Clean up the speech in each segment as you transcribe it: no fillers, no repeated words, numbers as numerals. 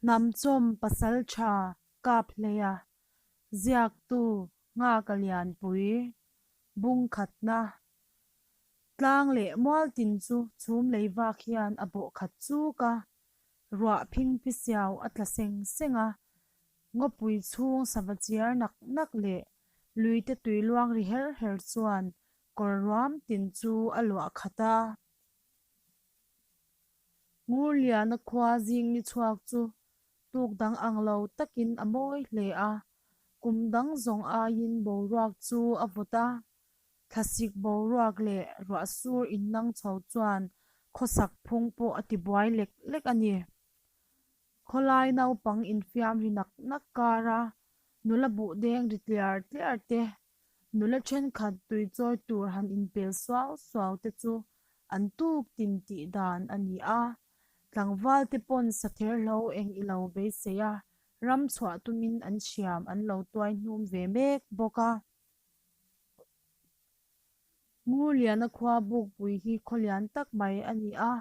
Hnamchawm Pasalṭha Kaphleia ziaktu Nghaka Lianpui bungkhatna tlang leh mual tin chu chhum lei vak hian a bawh khat chuk a, ruah phingphi siau a tla seng seng a, ngawpui chhung sava chiar nak nak leh luite tui luang ri her her chuan kawr ruam tin chu a luah khat a. Ngurliana khua zing ni chhuak chu tuk dang ang lo takin a mawi hle a, kum dang zawng aiin boruak chu a vawt a, thlasik boruak leh ruah sur innang chho chuan khawsak phung pawh a tibuai lek lek a ni. Khawlai naupang infiam ri nak nak kara nula buh deng ri tliar tliar te Nula thenkhat tui chawi tur han inpel suau suau te chu an tuk tin tih dan a ni a, tlangval te pawn sather hlo eng i lo beisei a, ram chhuah tumin an hriam an lo tuai hnum ve mek bawk a. Ngurliana khua Bukpui hi khaw lian tak mai a ni a,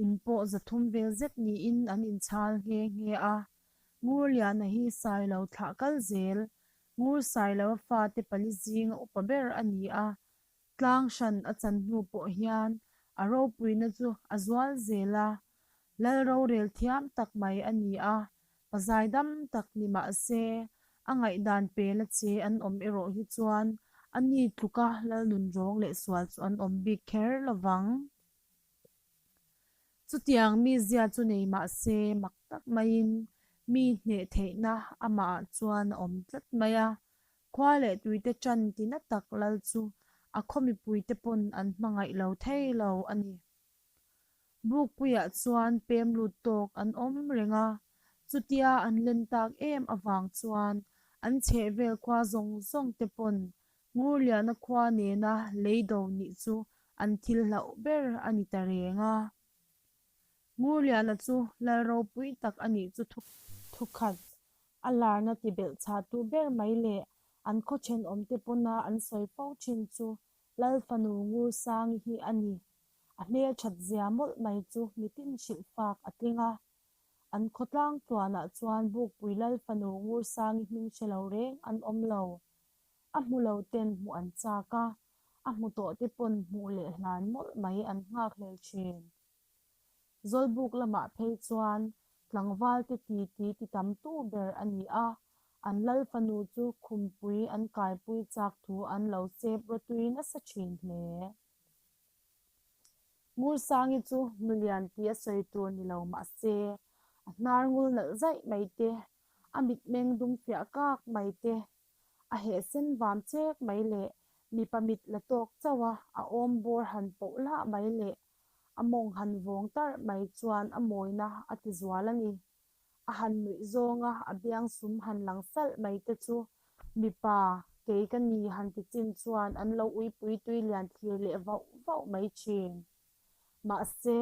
in pawh 300 vel zet niin an inchhal nghe nghe a. Ngurliana hi Sailo thlah kal zel Ngur Sailova fate pali zinga upa ber a ni a, tlang hran a chan hnu pawh hian a ropuina chu a zual zel a, Lal rorel thiam tak mai a ni a, pazai dam tak ni mah se, a ngaihdan pela che an awm erawh hi chuan a ni tluka Lal nunrawng leh sual chu an awm bik kher lovang. Chutiang mizia chu nei mah se mak tak maiin mi hneh theihna amahah chuan a awm tlat mai a, khua leh tuite ṭan ti na tak lal chu a khaw mipuite pawn an hmangaih lo thei lo a ni. Bukpuiah chuan pem lut tawk an awm reng a, chutia an len tak em avang chuan an chhehvel khua zawng zawng te pawn Ngurliana khua nena lei do nih chu an thil hlauh ber a ni ta reng a. Ngurliana chu lal ropui tak a nih chu thukhat a larna ti belh chhahtu ber mai leh an khaw thenawmte pawna an sawi fo thin chu Lal fanu Ngursangi hi a ni. A hmelthat zia mawlh mai chu mitin hrilh fak a tling a. An khawtlang tluanah chuan Bukpui Lal fanu Ngursangi hming hre lo reng an awm lo. A hmu lo ten hmuh an chak a, a hmu tawh te pawn hmuh leh hlan mawlh mai an nghak hlel thin. Zawlbuk lamah phei chuan tlangval te ti ti ti tam tu ber a ni a, an lal fanu chu khumpui an kaipui chak thu an lo sep rawtui nasa thin hle. Ngursangi chu nulian ti a sawi tur ni lo mahse, a hnar ngul nalh zaih mai te, a mitmeng dum fiah kak mai te, A heh sen vam chek mai leh mipa mit la tawk chauh a, a awm bawr han poh lah mai leh a mawng han vawng tarh mai chuan a mawina a ti zual a ni. A han nuih zawnga a biang sum han lang salh mai te chu mipa kei ka ni han ti chin chuan an lo uipui tui lian thlir leh vauh vauh mai thin. Mahse,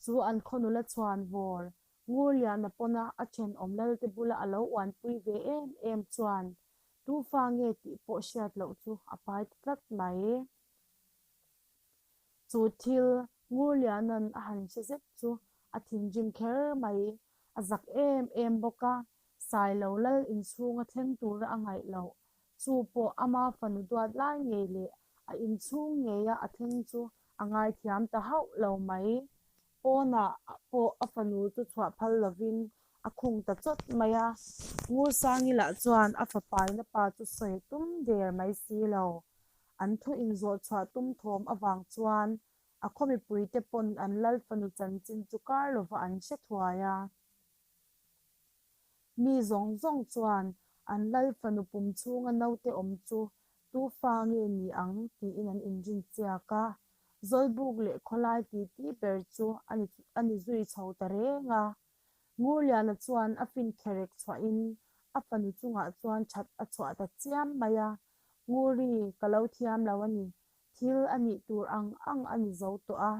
chu an khaw nula chhuan vawr Ngurliana pawna a thenawm Lalte bula a lo uanpui ve em em chuan tu fa nge tih pawh hriat loh chu a pai ta tlat mai. Chu thil Ngurliana'n a han hre zet chu a thinrim kher mai, a zak em em bawk a, Sailo Lal inchhunga thleng tura a ngaih loh Chu pawh ama fanu duat lai ngei leh a inchhung ngeia a thleng chu a ngaithiam ta hauh lo mai. Pawnah pawh a fanu chu chhuah phal lovin a khung ta chawt mai a. Ngursangi lah chuan a fapaina pa chu sawi tum der mai si lo. An thu inzawh chhuah tum thawm avang chuan a khaw mipuite pawn an lal fanu chanchin chu kar lova an hre thuai a. Mi zawng zawng chuan an lal fanu pum chhunga naute awm chu tu fa nge ni ang tiin an inrin chiak a. Zawlbuk leh khawlai titi ber chu a ni zui chho ta reng a. Ngurliana chuan a fin kherek chhuahin a fanu chungah chuan that a chhuah ta chiam mai a, Nguri, ka lo thiam lo a ni. Thil a nih tur ang ang a ni zo tawh a.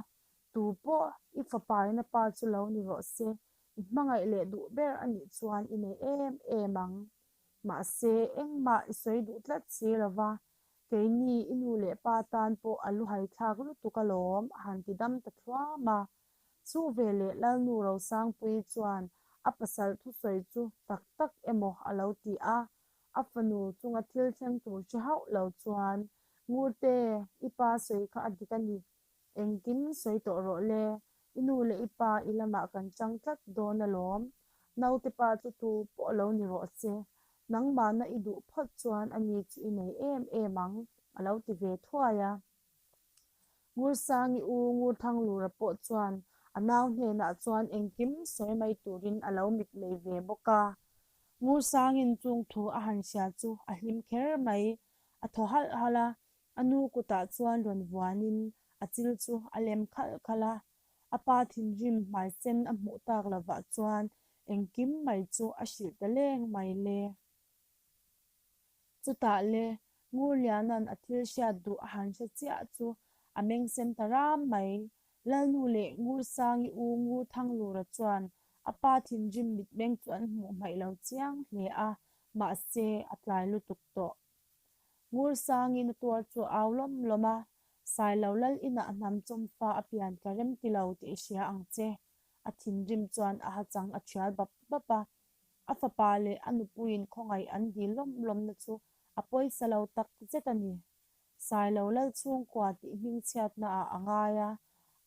Tu pawh i fapaina pa chu lo ni rawh se, I hmangaih leh duh ber a nih chuan i nei em em ang. Mahse, engmah i sawi duh tlat si lo va, keini i nu leh pa tan pawh a luhai thlak lutuk alawm, a han ti dam ta thluam a. Chu veleh Lalnu Rosangpuii chuan A pasal thusawi chu tak tak emaw a lo ti a, a fanu chunga thil thleng tur hre hauh lo chuan, Ngurte, i pa sawi kha a dik a ni. Engkim sawi tawh rawh le, i nu leh i pa i lamah kan chang tlat dawn alawm. Naute pa chu tu pawh lo ni rawh se, nangmahna i duh phawt chuan ani chu i nei em em ang, a lo ti ve thuai a. Ngursangi u Ngurthanglura pawh chuan a nau hnenah chuan engkim sawi mai turin a lo mitmei ve bawk a. Ngursangin chung thu a han hria chu a hlim kher mai, a thaw halh halh a, a nu kutah chuan rawn vuanin a chil chu a lem khalh khalh a. A pa thinrim hmai sen a hmuh tak lovah chuan engkim mai chu a hrilh ta leng mai le. Chutah le, Ngurliana'n a thil hriat duh a han hre chiah chu a meng sen ta ram mai. Lalnu leh Ngursangi u Ngurthanglura chuan a pa thinrim mitmeng chu an hmuh hmaih lo chiang hle a, mahse a tlai lutuk tawh. Ngursangi'n a tuar chu a au lawm lawm a, Sailo lal inah hnam chawmfa a pian ka rem ti lo tih i hria ang che. A thinrim chuan a hachang a thial bap bap a, A fapa leh a nupuiin khawngaih an dil lawm lawmna chu a pawisa lo tak zet a ni. Sailo lal chhungkua tih hmingchhiatnaah a ngai a,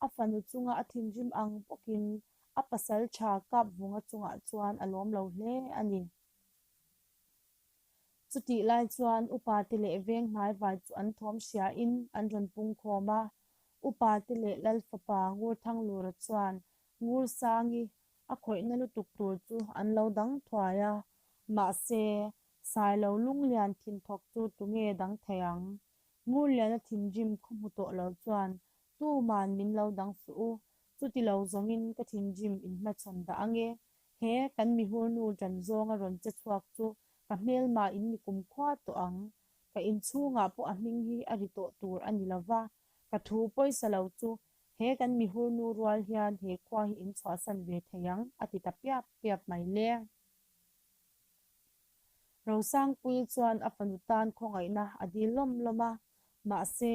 a fanu chunga a thinrim ang bawkin a pasal tha Kapvunga chungah chuan a lawm lo hle a ni. Chutih lai chuan upate leh veng hnaivai chu an thawm hriain an rawn pungkhawm a, upate leh lal fapa Ngurthanglura chuan Ngursangi A khawihna lutuk tur chu an lo dang thuai a, mahse, Sailo lunglian thinthawk chu tunge dang thei ang? Ngurliana thinrim khaw hmu tawh lo chuan tuman min lo dang suh u, chuti lo zawngin ka thinrim inhmachhawn dah ange, he kan mihurnu ṭan zawnga rawn che chhuak chu ka hmelma in ni kumkhua tawh ang, ka inchhungah pawh a hming hi a ri tawh tur a ni lova, ka thu pawisa lo chu He kan mihur nu rual hian he khua hi in chhuahsan ve thei ang, a ti ta piap piap mai le. Rosangpuii chuan a fanu tan khawngaihna a dil lawm lawm a, mahse,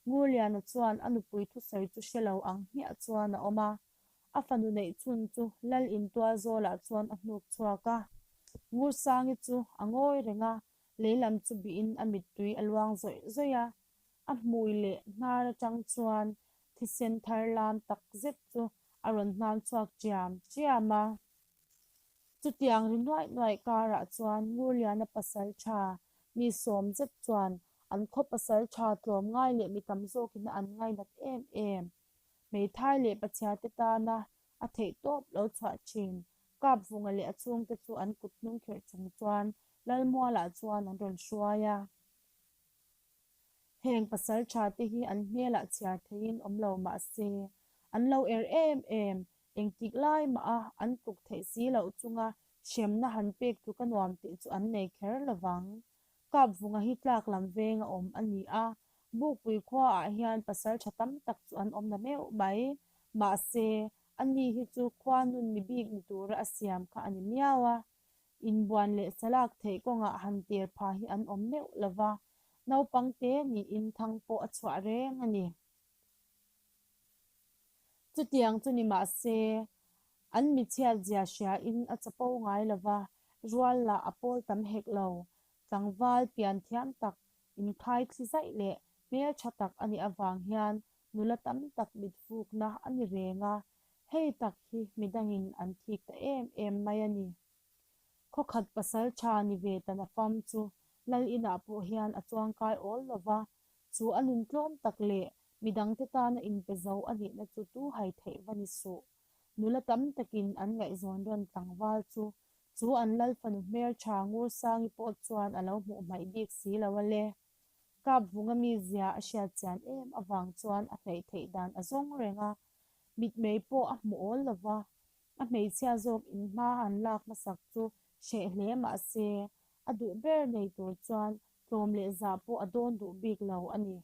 Ngurliana chuan a nupui thusawi chu hre lo ang hmiah chuan a awm a. A fanu neih chhun chu Lal intual zawlah chuan a hnuk chhuak a. Ngursangi chu a ngawi reng a, lei lam chu bihin a mittui a luang zawih zawih a. A hmui leh hnar atang chuan thisen thar lam tak zet chu a rawn hnam chhuak chiam chiam a. Chutiang ri nuaih nuaih karah chuan Ngurliana pasal tha mi sawm zet chuan an khaw pasal tha tlawm ngai leh mi tam zawkina an ngainat em em. Hmeithai leh pachhia te tana a theih tawp lo chhuah thin. Kapvunga leh a chhungte chu an kut hnung kherh chung chuan Lalmualah chuan an rawn hruai a. Heng pasal tha te hi an hmelah chhiar theiin awm lo mah se, an lo er em em, engtik lai mah a an tluk theih si loh chunga hremna han pek tluk a nuam tih chu an nei kher lo vang. Kapvunga hi tlak lam veng a awm a ni a, Bukpui khuaah hian pasal tha tam tak chu an awm na meuh mai. Mahse, ani hi chu khua nun mi bik ni tura a siam kha a ni miau a, Inbuan leh salak theih kawngah han tir pha hi an awm meuh lo va, naupang te niin thang pawh a chhuah reng a ni. Chutiang chu ni mah se, an mi chhiat zia hriain a chapo ngai lo va, rual lah a pawl tam hek lo. Tlangval pian thiam tak, inkhai thli zaih leh hmeltha tak a nih avang hian nula tam tak mitfukna a ni reng a, Hei tak hi midangin an thik ta em em mai a ni. Khawkhat pasal tha ni ve ta na fam chu Lal inah pawh hian a chuangkai awl lo va, chu a nun tlawm tak leh midangte tana inpe zo a nihna chu tu hai theih va ni suh. Nula tam takin an ngaihzawn rawn tlangval chu chu an Lal fanu hmeltha Ngursangi pawh chuan a lo hmuh hmaih bik si lo a le. Kapvunga mizia a hriat chian em avang chuan a hnaih theih dan a zawng reng a, mitmei pawh a hmu awl lo va, a hmeichhia zawk in hma han lak hmasak chu hreh hle mah se, a duh ber nei tur chuan tlawm leh zah pawh a dawn duh bik lo a ni.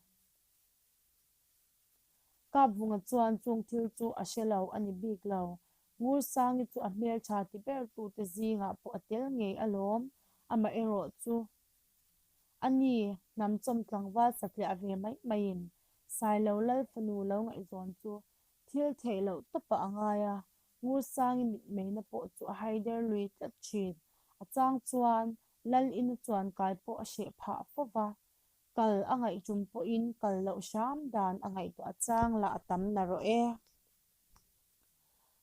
Kapvunga chuan chung thil chu a hre lo a ni bik lo. Ngursangi chu a hmeltha ti ber tute zingah pawh a tel ngei alawm, amaherawh chu A ni, hnamchawm tlangval satliah ve mai maiin Sailo Lal fanu lo ngaihzawn chu thil theih loh tawpah a ngai a. Ngursangi mitmeina pawh chu a haider lui tlat thin. A chang chuan Lal ina chuan kai pawh a hreh phah fo va, kal a ngaih tum pawhin kal loh hram dan a ngaihtuah chang lah a tam narawh e.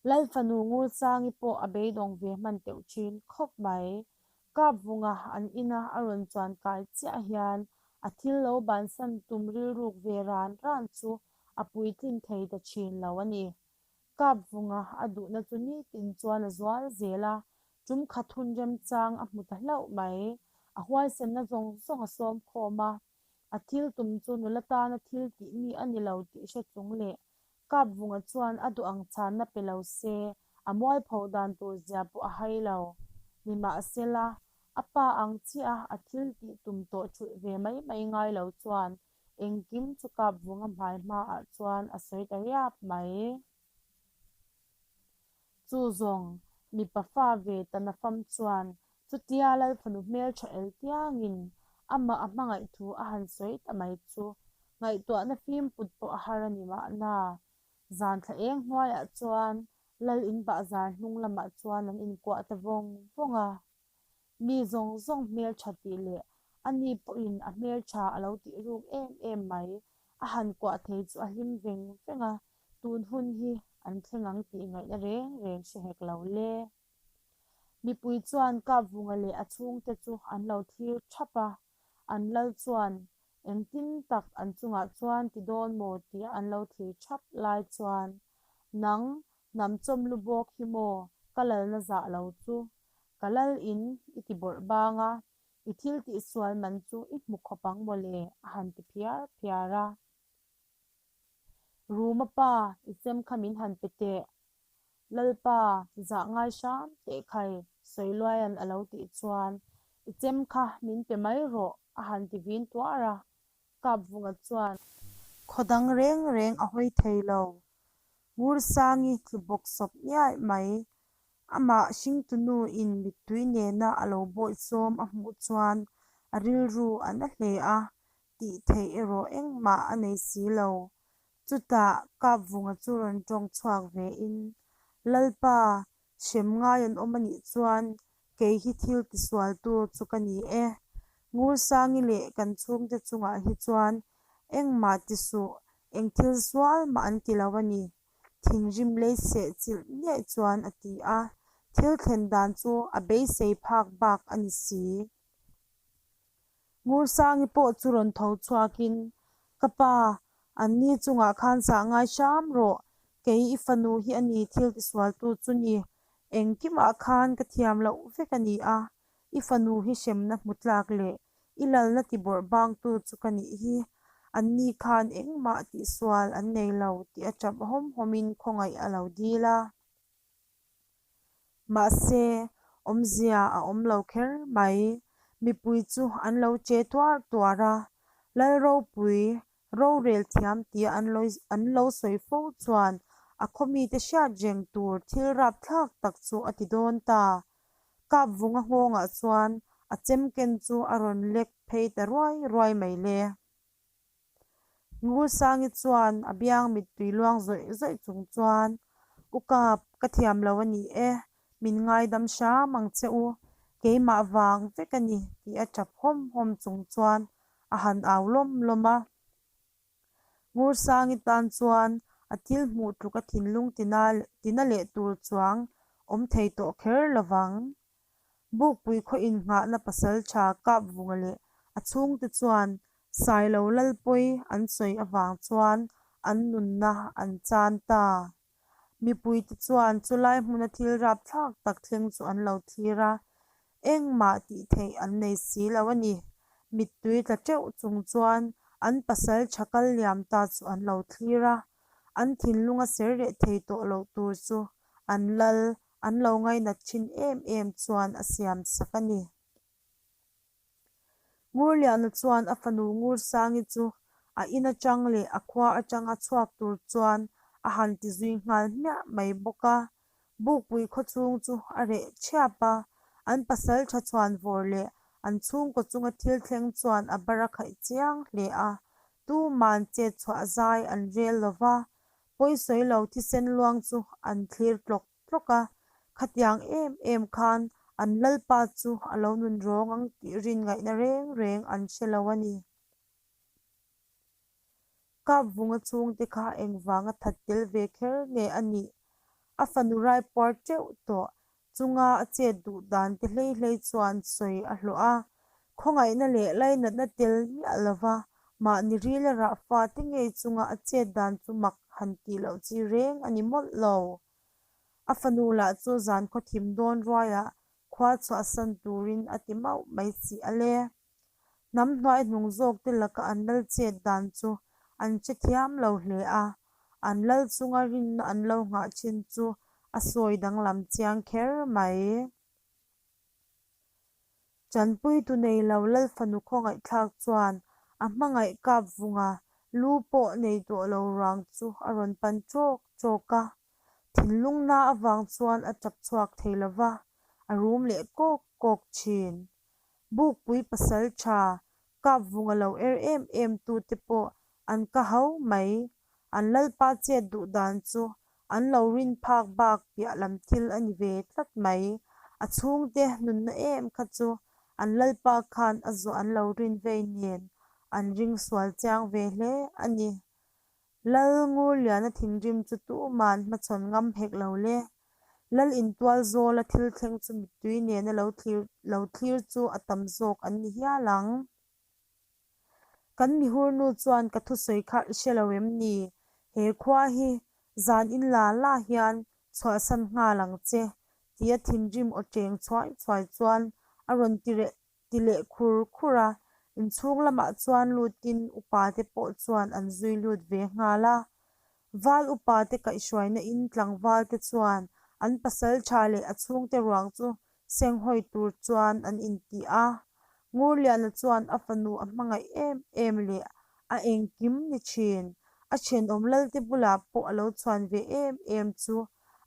Lal fanu Ngursangi pawh a beidawng ve hman teuh thin khawp mai. Kapvunga an ina a rawn chuan kai chiah hian a thil lo bansan tum rilruk ve ran ran chu a puitlin thei ta thin lo a ni. Kapvunga a duhna chu nitin chuan a zual zel a, tum khat hun remchang a hmu ta hlauh mai. A huaisenna zawng zawng a sawm khawm a, a thil tum chu nula tana thil tih mi a ni lo tih hre chung leh Kapvunga chuan a duh ang chhanna pe lo se, a mualpho dan tur zia pawh a hai lo. Nimahsela, a pa ang chiah a a thil tih tum tawh thulh ve mai mai ngai lo chuan engkim chu Kapvunga hmai hmaah chuan a sawi ta riap mai. Chu zawng, mipa fa ve ta nafam chuan chutia Lalfanu hmeltha el tiangin amah a hmangaih thu a han sawi ta mai chu ngaihtuahna fim put pawh a har a ni mahna. Zan thla eng hnuaiah chuan Lal in bahzar hnung lamah chuan an inkuah ta vawng vawng a. Mi zawng zawng hmeltha tih leh a ni pawhin a hmeltha a lo tih ruk em em mai. A han kuah thei chu a hlim veng veng a, tun hun hi an thleng ang tih ngaihna reng reng hre hek lo le. Mipui chuan Kapvunga leh a chhungte chu an lo thlir thap a, an lal chuan engtin tak an chungah chuan ti dawn maw tia an lo thlir thap lai chuan nang Hnam chawm lu bawk hi maw ka lalna zah lo chu? Ka lal in i ti bawrh bang a, i thil tih sual man chu i hmu khawp ang maw le a han ti phiar phiar a. Ruma pa, i chem kha min han pe teh. Lalpa, zah ngai hram teh khai, Sawiluaia'n a lo tih chuan, i chem kha min pe mai rawh a han ti vin tuar a. Kapvunga chuan. Khaw dang reng reng a hawi thei lo. Ngursangi tlu bawk sawp ngiaih mai. Amah hringtunu in mittui nena a lo bawihsawm a hmuh chuan a rilru a na hle a, tih theih erawh engmah a nei si lo. Chutah Kapvunga chu rawn tawng chhuak ve in, Lalpa, hrem ngai an awm a nih chuan kei hi thil tisualtu chu ka ni e. Ngursangi leh kan chhungte chungah hi chuan engmah ti suh, eng thil sual mah an ti lo a ni, thinrim lei seh chilh ngiaih chuan a ti a, thil thlen dan chu a beisei phak bak a ni si. Ngursangi pawh chu rawn tho chhuakin, Ka pa, anni chungah khan zah ngai hram rawh, kei i fanu hi a ni thil tisualtu chu ni, engkimah khan ka thiam loh vek a ni a, i fanu hi hremna hmu tlak leh i lalna ti bawrh bangtu chu ka nih hi, anni khan engmah tihsual an nei lo tih a tap hawm hawmin khawngaih a lo dil a. Mahse, awmzia a awm lo kher mai. Mipui chu an lo che tuar tuar a, Lalropui rorel thiam tia an lo an lo sawi fo chuan a khaw mite hriat reng tur thil rapthlak tak chu a ti dawn ta. Kapvunga nghawngah chuan a chemken chu a rawn lek phei ta ruai ruai mai le. Ngursangi chuan a biang mittui luang zawih zawih chung chuan, U Kap, ka thiam lo a ni e, min ngaidam hram ang che u, keimah vang vek a ni tih a tap hawm hawm chung chuan a han au lawm lawm a. Ngursangi tan chuan a thil hmuh tluk a thinlung tina leh tur chuang awm thei tawh kher lovang. Bukpui khaw innghahna pasaltha Kapvunga leh a chhungte chuan Sailo Lalpawi an sawi avang chuan an nunna an chan ta. Mipuite chuan chulai hmuna thil rapthlak tak thleng chu an lo thlir a, engmah tih theih an nei si lo a ni. Mittui tla teuh chung chuan an pasaltha kal liam ta chu an lo thlir a, an thinlunga ser reh thei tawh loh tur chu an lal an lo ngainat thin em em chuan a siam sak a ni. Ngurliana chuan a fanu Ngursangi chu a in atang leh a khua atanga chhuak tur chuan a han ti zui nghal hmiah mai bawk a. Bukpui khawchhung chu a reh thiap a, an pasal tha chhuan vawr leh an chhungkaw chunga thil thleng chuan a bar a khaih chiang hle a, tuman chet chhuah zai an rel lo va, pawisawi lo thisen luang chu an thlir tlawk tlawk. tlawk a, khatiang em em khan an lalpa chu a lo nun rawng ang tih rin ngaihna reng reng an hre lo a ni. Kapvunga chhungte kha engvanga that tel ve kher nge a nih? A fanu raipuar teuh tawh chunga a chet duh dan te hlei hlei chuan sawi a hlawh a, khawngaihna leh lainatna tel miah lova mahni rila rah fate ngei chunga a chet dan chu mak han tih loh chi reng a ni mawlh lo. A fanu lah chu zan khawthim dawn ruaiah khua chhuahsan turin a ti mauh mai si a le. Hnam hnuai hnung zawkte laka an lal chet dan chu an hrethiam lo hle a, an lal chunga rinna an lo nghah thin chu a sawi danglam chiang kher mai. Tanpuitu nei lo lal fanu khawngaihthlak chuan a hmangaih kap vunga lu pawh nei tawh lo ruang chu a rawn pan ṭawk ṭawk a, thinlung na avang chuan a tap chhuak thei lo va, a rum leh kawk kawk thin. Bukpui pasal tha, Kapvunga lo er em em tute pawh an ka hau mai. An lalpa chet duh dan chu an lo rin phak bak piah lam thil a ni ve tlat mai. A chhungte nunna em kha chu an lalpa khan a zawh an lo rin vei nen an ring sual chiang ve hle a ni. Lal Ngurliana thinrim chu tuman hmachhawn ngam hek lo le. Lal intual zawla thil thleng chu mittui nena lo thlir lo thlir chu a tam zawk an ni hial ang. Kan mihurnu chuan ka thusawi kha i hre lo em ni? He khua hi zan in la la hian chhuahsan nghal ang che tia thinrim aw cheng chhuai chhuai chuan a rawn ti reh ti leh khur khur a, inchhung lamah chuan lutin upa te pawh chuan an zui lut ve nghal a. Val upa te kaihhruaina in tlangval te chuan an pasal tha leh a chhungte ruang chu senghawi tur chuan an inti a. Ngurliana chuan a fanu a hmangaih em em leh a engkim ni thin. A thenawm lalte bulah pawh a lo chhuan ve em em chu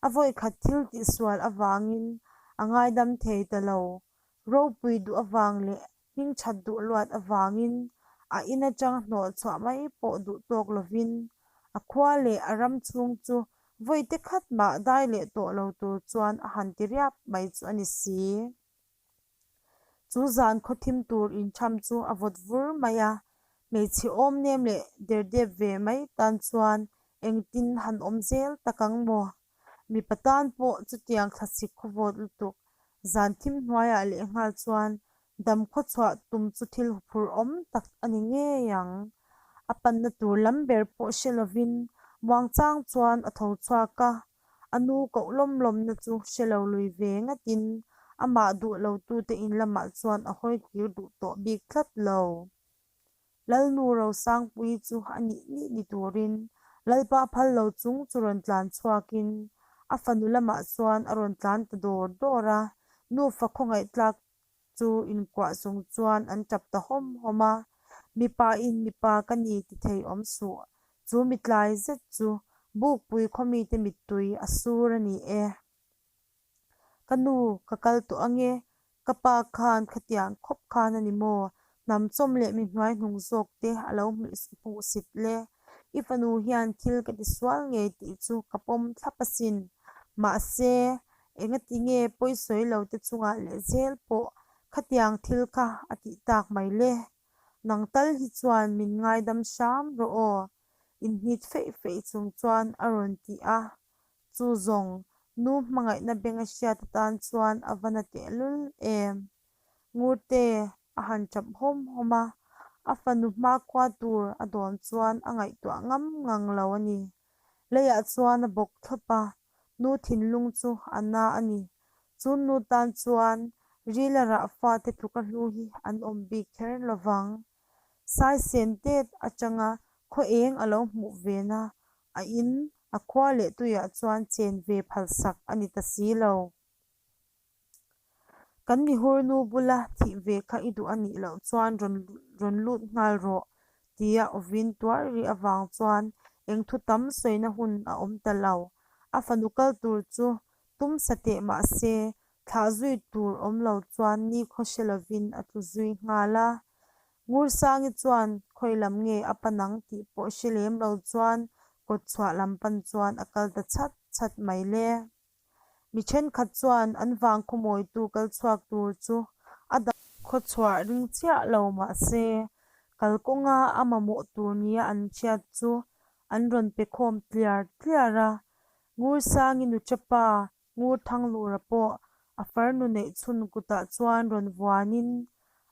a vawikhat thil tihsual avangin a ngaidam thei ta lo. Ropui duh avang leh hmingthat duh luat avangin a in atang hnawh chhuah mai pawh duh tawk lovin a khua leh a ram chhung chu vawi te khat mah dai leh tawh lo tur chuan a han ti riap mai chu a ni si. Chu zan khaw thim tur intham chu a vawt vur mai a, hmeichhe awm nem leh derdep ve mai tan chuan engtin han awm zel tak ang maw? Mipa tan pawh chutiang thlasik khawvawt lutuk zan thim hnuaiah lehnghal chuan dam khawchhuah tum chu thil huphurh awm tak a ni ngei ang. A panna tur lam ber pawh hre lovin muangchang chuan a tho chhuak a, a nu koh lawm lawmna chu hre lo lui ve ngatin amah duh lotute in lamah chuan a hawi kir duh tawh bik tlat lo. Lalnu Rosangpuii chu a nih nih ni turin Lalpa phal lo chung chu rawn tlan chhuakin a fanu lamah chuan a rawn tlan ta dawr dawr a, nufa khawngaih tlak chu inkuah chung chuan an tap ta hawm hawm a, Mipa in mipa ka ni ti thei awm suh, chu mitlai zet chu Bukpui khawmite mittui a sur a ni e. Ka nu, ka kal tawh ange, ka pa khan khatiang khawp khan a ni maw? Hnam chawm leh mi hnuai hnung zawk te a lo hmuh sit le. I fanu hian thil ka ti sual ngei tih chu ka pawm thlap asin. Mahse, engati nge pawisawi lo te chungah leh zel pawh khatiang thil kha a tih tak mai le? Nang tal hi chuan min ngaidam hram rawh aw, inhnit feih feih chung chuan a rawn ti a. Chu zawng, nu hmangaihna benga hriat atan chuan a va na tehlul em? Ngurte a han tap hawm hawm a, a fanu hmakhua tur a dawn chuan a ngaihtuah ngam ngang lo a ni. Leiah chuan a bawk thlawp a, nu thinlung chu a na a ni. Chu nu tan chuan rila rah fate tluka hlu hi an awm bik kher lovang. Saisen tet atanga khaw eng a lo hmuh vena a in a khua leh tuiah chuan chen ve phalsak a ni ta si lo. Kan mihurnu bula thih ve kha i duh a nih loh chuan rawn rawn lut nghal rawh tia awvin tuar rih avang chuan eng thu tam sawina hun a awm ta lo. A fanu kal tur chu tum sa teh mah se thlah zui tur awm lo chuan nikhaw hre lovin a tlu zui nghal a. Ngursangi chuan khawi lam nge a pan ang tih pawh hre lem lo chuan kawtchhuah lam pan chuan a kal ta chhat chhat mai le. Mi thenkhat chuan an vangkhaw mawitu kal chhuak tur chu a dam khawchhuah ring chiah lo mah se, kalkawnga a mamawh tur nia an hriat chu an rawn pe khawm tliar tliar a. Ngursangi nuchapa Ngurthanglura pawh a farnu neih chhun kutah chuan rawn vuanin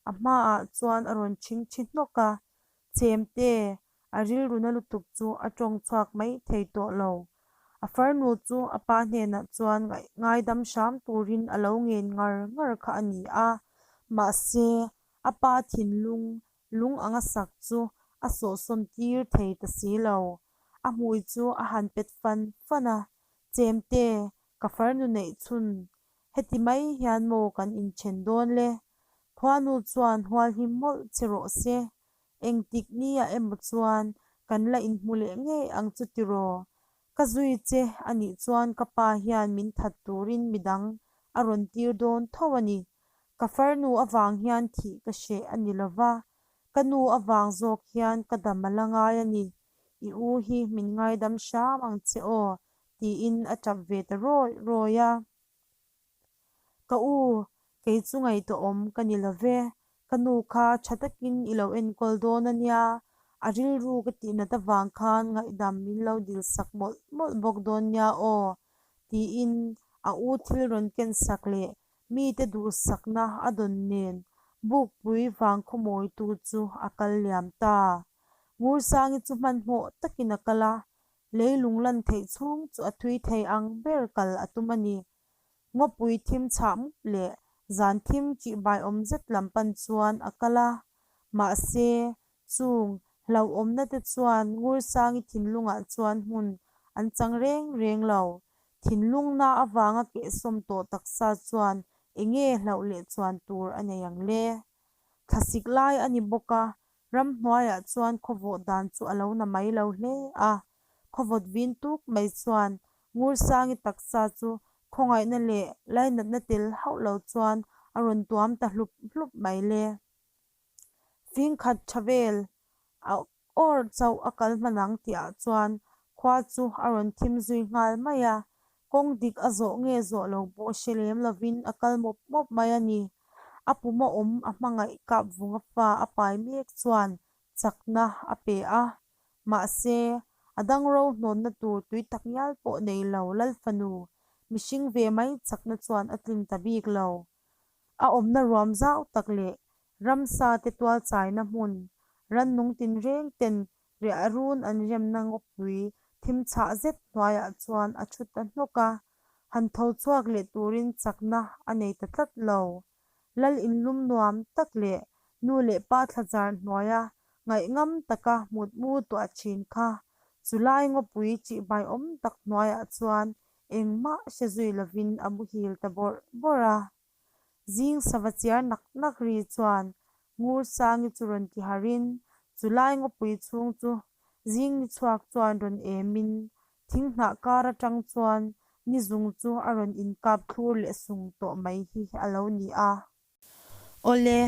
a hmaah chuan a rawn chhingchhi hnawk a, Chemte, a rilru na lutuk chu a tawng chhuak mai thei tawh lo. A farnu chu a pa hnenah chuan ngaidam hram turin a lo ngen ngar ngar kha a ni a, mahse a pa thinlung lung anga sak chu a sawhsawn tir thei ta si lo. A hmui chu a han pet fan fan a, Chemte, ka farnu neih chhun, heti mai hian maw kan inthen dawn le? Khuanu chuan hual him mawlh che rawh se. Engtik nia emaw chuan kan la inhmu leh ngei ang chu tiraw? Ka zui che a nih chuan ka pa hian min that turin midang a rawn tir dawn tho a ni. Ka farnu avang hian thih ka hreh a ni lova, ka nu avang zawk hian ka dam a la ngai a ni. I u hi min ngaidam hram ang che aw, tiin a tap ve ta rawih rawih a. Ka u, kei chu ngaihtuahawm ka ni lo ve. Ka nu kha tha takin i lo enkawl dawn a nia, a rilru ka tihnat avang khan ngaihdam min lo dil sak mawlh mawlh bawk dawn nia aw, tiin a u thil rawn ken sak leh mite duhsakna a dawn nen Bukpui vangkhawmawitu chu a kal liam ta. Ngursangi chu hmanhmawh takin a kal a, Leilung lan theih chhung chu a thui thei ang ber kal a tum a ni. Ngawpui thim chhah mup leh zan thim ṭihbai awm zet lam pan chuan a kal a. Mahse, chung hlauhawmna te chuan Ngursangi thinlungah chuan hmun an chang reng reng lo. Thinlungna avanga kehsawm tawh taksa chuan enge hlauh leh chuan tur a nei ang le? Thlasik lai a ni bawk a, Ramhnuaiah chuan khawvawh dan chu a lo na mai lo hle a, khawvawt vin tuk mai chuan Ngursangi taksa chu khawngaihna leh lainatna tel hauh lo chuan a rawn tuam ta hlup hlup mai le. Fingkhat tha vel a awr chauh a kal hman ang tihah chuan khua chu a rawn thim zui nghal mai a, kawng dik a zawh nge zawh lo pawh hre lem lovin a kal mawp mawp mai a ni. A puma awm a hmangaih kap vunga fa a pai mek chuan chakna a pe a. Mahse, a dangro hnawnna tur tui tak ngial pawh nei lo Lal fanu, mihring ve mai chakna chuan a tlin ta bik lo. A awmna ruam zau tak leh ramsa te tual chaina hmun, rannung tinreng ten riah run an remna ngawpui thim chhah zet hnuaiah chuan a thu ta hnawk a, han tho chhuak leh turin chakna a nei ta tlat lo. Lal inlum nuam tak leh nu leh pa thlazar hnuaia ngaihngam taka mutmu tuah thin kha chulai ngawpui ṭihbaiawm tak hnuaiah chuan engmah hre zui lovin a muhil ta bawrh bawrh a. Zing sava chiar nak nak ri chuan Ngursangi chu rawn ti harin chulai ngawpui chhung chu zing ni chhuak chuan rawn emin thing hnah kar atang chuan ni zung chu a rawn inkap thlur leh sung tawh mai hi a lo ni a. Awle,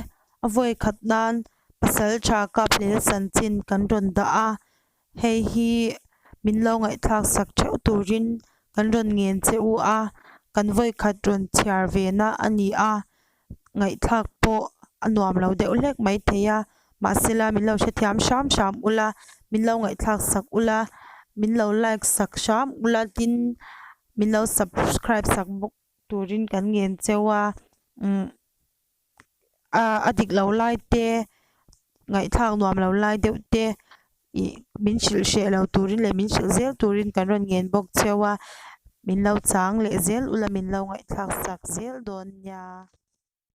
a vawi khat nan pasal tha kap hlel chanchin kan rawn dah a, hei hi min lo ngaihthlak sak theuh turin kan rawn ngen che u a, kan vawi khat rawn chhiar ve na a ni a, ngaihthlak pawh a nuam lo deuh hlek mai thei a, mahsela min lo hrethiam hram hram ula, min lo ngaihthlak sak ula, min lo like sak hram ula tin min lo subscribe sak bawk. Turin kan ngen cheu a, umm a dik lo lai te, ngaihthlak nuam lo lai deuh te ih min hrilh hreh lo turin leh min hrilh zel turin kan rawn ngen bawk cheu a, min lo chang leh zel ula min lo ngaihthlak sak zel dawn nia.